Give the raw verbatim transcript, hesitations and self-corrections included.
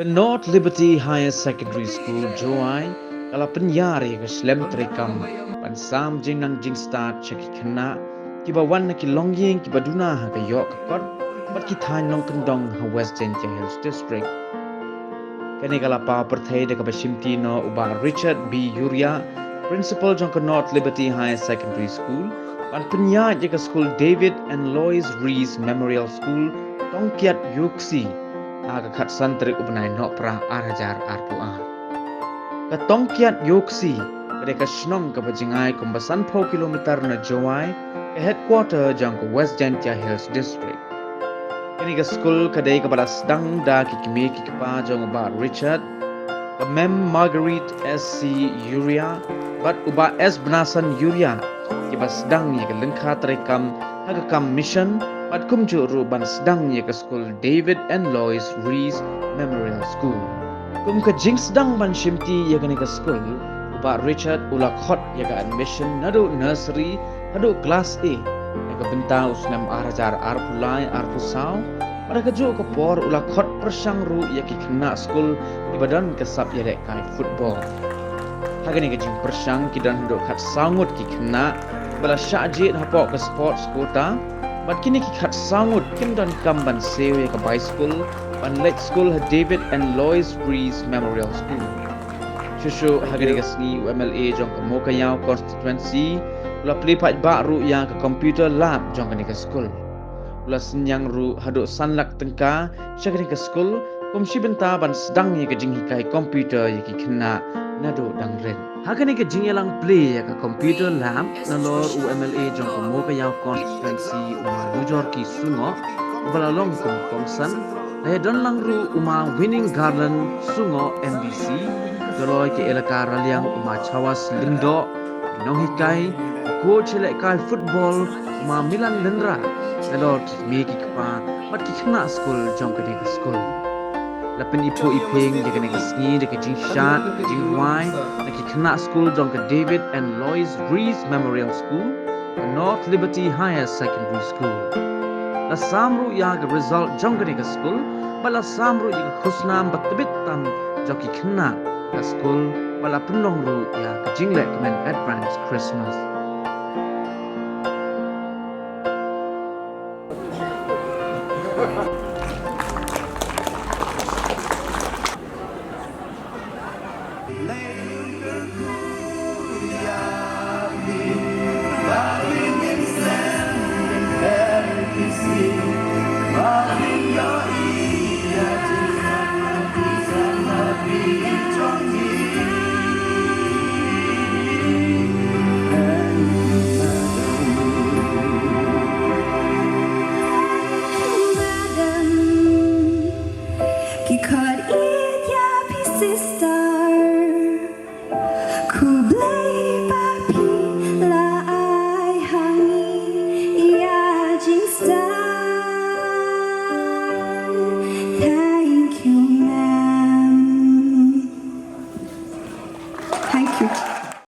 Ka North Liberty Higher Secondary School, Jowai, ka la pynïar ïa ka shlem treikam ban sam jingnang jingstad sha ki khynnah kiba wan na ki longïing kiba duna ha ka ïoh ka kot bad ki thaiñ nongkyndong ha West Jaiñtia Hills District. Kane ka la paw pyrthei da kaba shimti noh u Bah Richard B Yuria, Principal jong ka North Liberty Higher Secondary School, ban pynïaid ïa ka skul David and Lois Rees Memorial School, Tongkiat, Iooksi, ha ka khatsan tarik u bnai Nohprah ar hajar arphew ar. Ka Tongkiat, Iooksi ka dei ka shnong kaba jngai kumba sanphew kilometer na Jowai, ka headquarter jong ka West Jaiñtia Hills District. Kane ka skul ka dei kaba la sdang da ki kmie ki kpa jong u Bah Richard, ka Mem Marguerite S C Yuria bad u Bah S Bnasan Yuria, kiba sdang ïa ka lyngkha treikam ha ka kam mission bad kumjuh ruh ban sdang ïa ka skul David and Lois Rees Memorial School. Kum ka jingsdang ban shimti ïa kane ka skul, u Bah Richard u la khot ïa ka admission naduh nursery haduh klas A ha ka bynta u snem ar hajar arphew lai arphew saw, bad ha kajuh ka por u la khot pyrshang ruh ïa ki khynnah skul kiba don ka sap ïalehkai football. Ha kane ka jingpyrshang ki don haduh khatsaw ngut ki khynnah ba la shah jied hapoh ka sports quota, bad kine ki khatsaw ngut kim donkam ban siew ïa ka bai skul ban leit skul ha David and Lois Rees Memorial School. Shuh shuh ha kane ka sngi u M L A jong ka Mowkaiaw constituency u la plie paidbah ruh ïa ka computer lab jong kane ka skul. U la synñiang ruh haduh san lak tyngka sha kane ka skul kum shi bynta ban sdang ïa ka jinghikai computer ïa ki khynnah naduh dang rit. Ha kane ka jingïalang plie ïa ka computer lab, nalor u M L A jong ka Mowkaiaw constituency u Ma Lujorki Sungoh, uba la long kum u kongsan, la ïadon lang ruh u Ma Winning Garland Sungoh, M D C, Doloi ka Elaka Raliang u Ma Chawas Lyngdoh, nonghikai, coach ïalehkai football u Ma Milan Lyngdoh, nalor ki kmie ki kpa bad ki khynnah skul jong kane ka skul. La pyniphuh iphieng ïa kane ka sngi da ka jingshad, ka jingrwai na ki khynnah skul jong ka David and Lois Rees Memorial School, ka North Liberty Higher Secondary School. La sam ruh ïa ka result jong kane ka skul bad la sam ruh ïa ka khusnam ba tbit tam jong ki khynnah ka skul bad la pynlong ruh ïa ka jingleh kmen advance Christmas.